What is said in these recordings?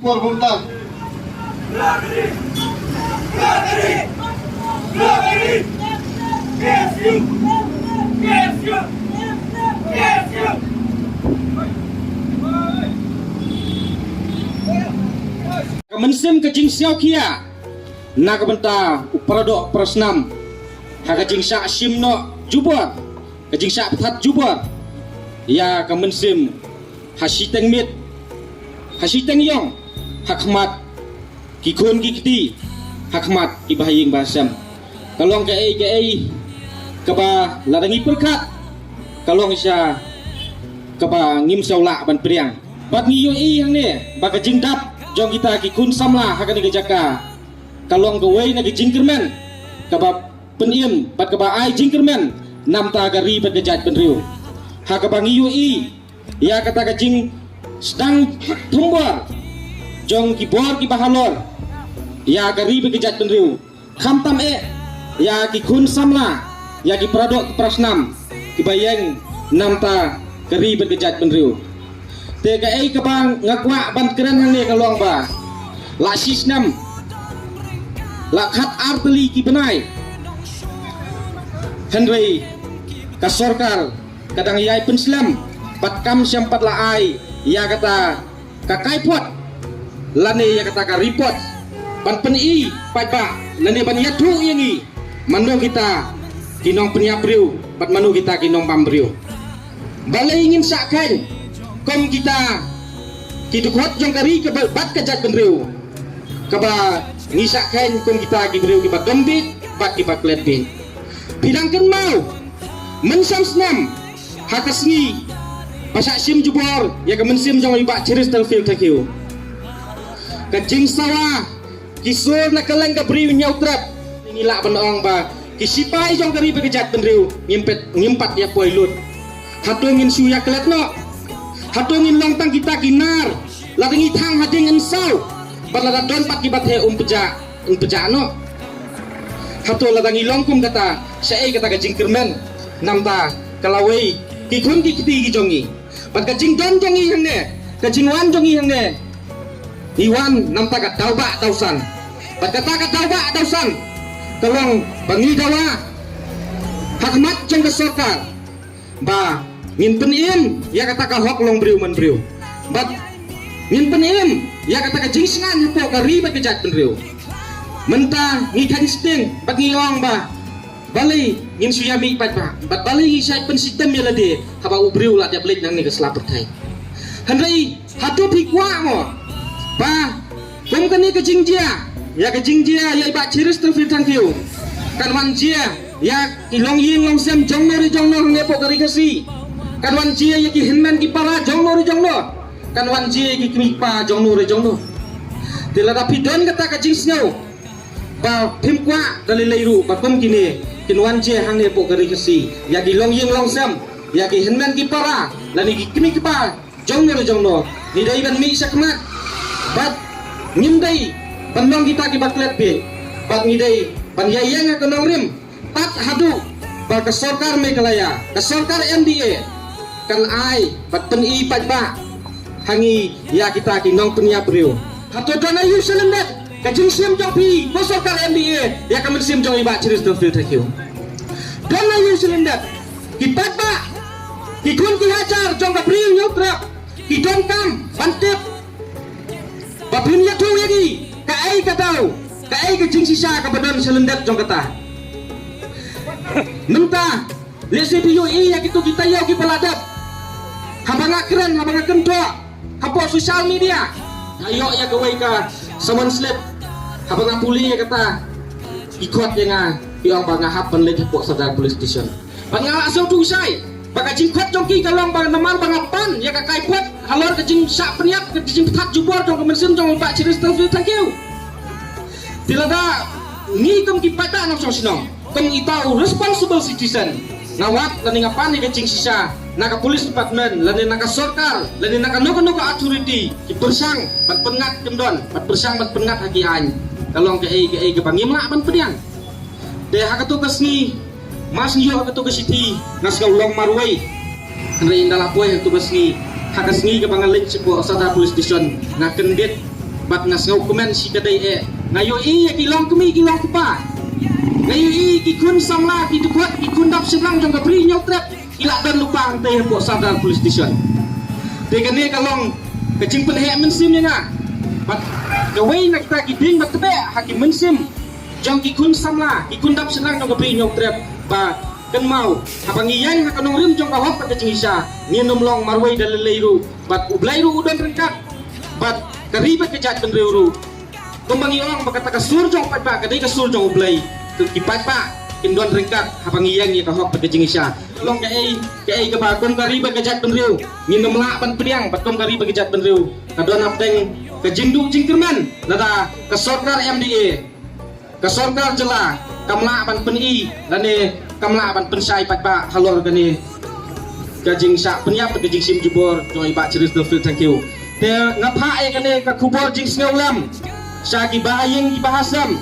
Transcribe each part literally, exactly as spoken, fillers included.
Por bumtan. Ka mynsiem ka jingsngewkhia na ka bynta u paradoh parasnam ha ka jingshah shim noh jubor, ka jingshah pthat jubor ïa ka mynsiem ha shiteng miet, ha shiteng ïong, ha khmat ki khun ki kti, ha khmat ki bahaïing bahasem. Ka long kaei kaei kaba lada ngi pyrkhat ka long shisha kaba ngim shym lah ban pdiang. Bad ngi ïohi hangne ba ka jingdap jong kita ki khun samla ha kane ka jaka ka long kawei na ki jingkyrmen kaba pynim bad kaba ai jingkyrmen namta ka ri bad ka jaitbynriew. Ha kaba ngi ïohi ïa kata ka jingsdang thombor jong ki bor kiba halor ïa ka ri bad ka jaitbynriew, khamtam eh ïa ki khun samla, ïa ki paradoh ki parasnam kiba ïeng namta ka ri bad ka jaitbynriew. Te kaei kaba nga kwah ban kren hangne ka long ba la shi snem, la khat ar tylli ki bnai, hynrei ka sorkar ka dang ïai pynslem bad kam shym pat la ai ïa kata ka kaiphod lane ïa kata ka report ban pyni paidbah lane ban ïathuh ïa ngi mano kita ki nongpynïap briew bad mano kita ki nongbam briew. Balei ngin shah kheiñ kum kita ki dkhot jong ka ri ka ba-, bad ka jaitbynriew, kaba ngi shah kheiñ kum kita ki briew kiba dombit bad kiba klet bit? Phi dang kynmaw, mynshem snem ha ka sngi ba shah shim jubor ïa ka mynsiem jong i Bah Cheristerfield Thangkhiew, ka jingsawa ki sur na kylleng ka Bri u Hynñiewtrep, ngi lah ban ong ba ki sipai jong ka ri bad ka jaitbynriew ngim pat, ngim pat ïa poi lut. Hato ngin shu ïa klet noh? Hato ngin long tang kita ki nar? Lada ngi thang ha ding yn saw, bad lada don pat kiba theh um pjah, yn pjah noh. Hato lada ngi long kum kata, shaei kata ka jingkyrmen namta ka lawei ki khun ki kti ki jong ngi? Bad ka jingdon jong ngi hangne, ka jingwan jong ngi hangne, ngi wan namta ka daw bah daw san. Bad kata ka daw bah daw san ka long ba ngi dawa ha khmat jong ka sorkar ba ngin pynim ïa kata ka hok long briew man briew, bad ngin pynim ïa kata ka jingsngain hapoh ka ri bad ka jaitbynriew. Mynta ngi kheiñ sting bad ngi ong ba balei ngin shu ïa mih paidbah, bad balei ngi shait pynshitom ïa lade haba u briew la dep leit nangne ka sla pyrthei. Hynrei hato phi kwah mo ba kum kane ka jingjia, ïa ka jingjia ïa i Bah Cheristerfield Thangkhiew, kan wan jia ïa ki longïing longsem jong no re jong no hangne hapoh ka ri Khasi? Kan wan jia ïa ki hynmen ki para jong no re jong no? Kan wan jia ïa ki kmie ki kpa jong no re jong no? Te lada phi don kata ka jingsngew ba phim kwah da lei lei ruh ba kum kine kin wan jia hangne hapoh ka ri Khasi, ïa ki longïing longsem, ïa ki hynmen ki para lane ki kmie ki kpa jong no re jong no, ngi dei ban mih shakhmat bad ngim dei ban long kita kiba klet bit, bad ngi dei ban ïaïeng ha ka nongrim tad haduh ba ka sorkar Meghalaya, ka sorkar M D A kan ai bad pyni paidbah ha ngi ïa kita ki nongpynïap briew. Hato don aïu shalyndet ka jingshim jong phi ko sorkar M D A ïa ka mynsiem jong i Bah Cheristerfield Thangkhiew? Don aïu shalyndet? Ki paidbah, ki khun ki hajar jong ka Bri u Hynñiewtrep ki donkam ban tip ba phin ïathuh ïa ngi kaei ka daw, kaei ka jingshisha kaba don shalyndet jong kata. Mynta lehse phi ïohi ïa kito ki taïew kiba la dep, haba nga kren, haba nga kyntoh hapoh social media, nga ïoh ïa kawei ka summons slip. Haba nga pule ïa kata, ki khot ïa nga, ki ong ba nga hap ban leit hapoh Sadar Police Station. Bad nga la sngewthuh shai ba ka jingkhot jong ki ka long ba namar ba nga pan ïa ka kaiphod halor ka jingshah pynïap, ka jingpynthat jubor jong ka mynsiem jong u Bah Cheristerfield Thangkhiew. Te lada ngi kum ki paidbah nongshong shnong, kum ita u responsible citizen, nga wad lane nga pan ïa ka jingshisha na ka police department lane na ka sorkar lane na kano kano ka authority ki pyrshang ban pynngat kyndon, ban pyrshang ban pynngat ha ki aiñ, ka long kaei kaei kaba ngim lah ban pdiang. Te ha kato ka sngi, mar shu ïoh ha kato ka shithi, nga sngew long marwei. Hynrei ynda la poi ha kato ka sngi, ha ka sngi kaba nga leit shapoh Sadar Police Station, nga kyndit Bad nga sngewkmen shi kadei eh. Nga ïohi ïa ki longkmie ki longkpa. Nga ïohi ki khun samla ki dkhot ki khun dap shynrang jong ka Bri Hynñiewtrep ki la don lypa hangtei hapoh Sardar Police Station. Te kane ka long ka jingpynheh mynsiem ïa nga. Bad kawei na kita ki dieng bad tbeh ha ki mynsiem jong ki khun samla ki khun dap shynrang jong ka Bri Hynñiewtrep ba kynmaw haba ngi ïeng ha ka nongrim jong ka hok bad ka jingshisha ngin ym long marwei da lei lei ruh. Bad U Blei ruh u don ryngkat bad ka ri bad ka jaitbynriew ruh. Kumba ngi ong ba kata ka sur jong u paidbah ka dei ka sur jong U Blei. Ki paidbah kin don ryngkat haba ngi ïeng ïa ka hok bad ka jingshisha. Long kaei kaei kaba kum ka ri bad ka jaitbynriew ngin ym lah ban pdiang bad kum ka ri bad ka jaitbynriew ka don hapdeng ka jingduh jingkyrmen lada ka sorkar M D A, ka sorkar jylla kam lah ban pyni lane kam lah ban pynshai paidbah halor kane ka jingshah pynïap ka jingshim jubor jong i Bah Cheristerfield Thangkhiew. Te nga phah ïa kane ka khubor jingsngewlem sha ki bahaïing ki bahasem.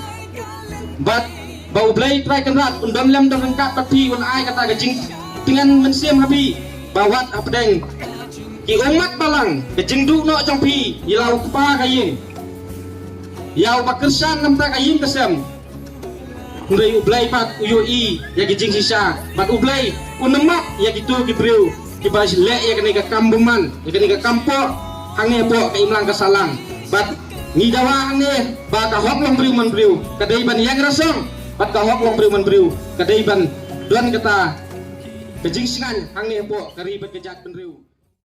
Bad ba U Blei Trai Kynrad un don lem don ryngkat bad phi, un ai kata ka jingtngen mynsiem ha phi ba wat hapdeng ki ummat balang ka jingduh noh jong phi ïa la u kpa ka ïing, ïa uba kyrshan namar ka ïing ka sem. Hynrei U Blei pat u ïohi ïa ki jingshisha bad U Blei un ym map ïa kito ki briew kiba leh ïa kane ka kam bymman, ïa kane ka kam poh hangne hapoh ka imlang ka sahlang. Bad ngi dawa hangne ba ka hok long briew man briew ka dei ban ïeng rasong, bad ka hok long briew man briew ka dei ban don kata ka jingsngewbha hangne hapoh ka ri bad ka jaitbynriew.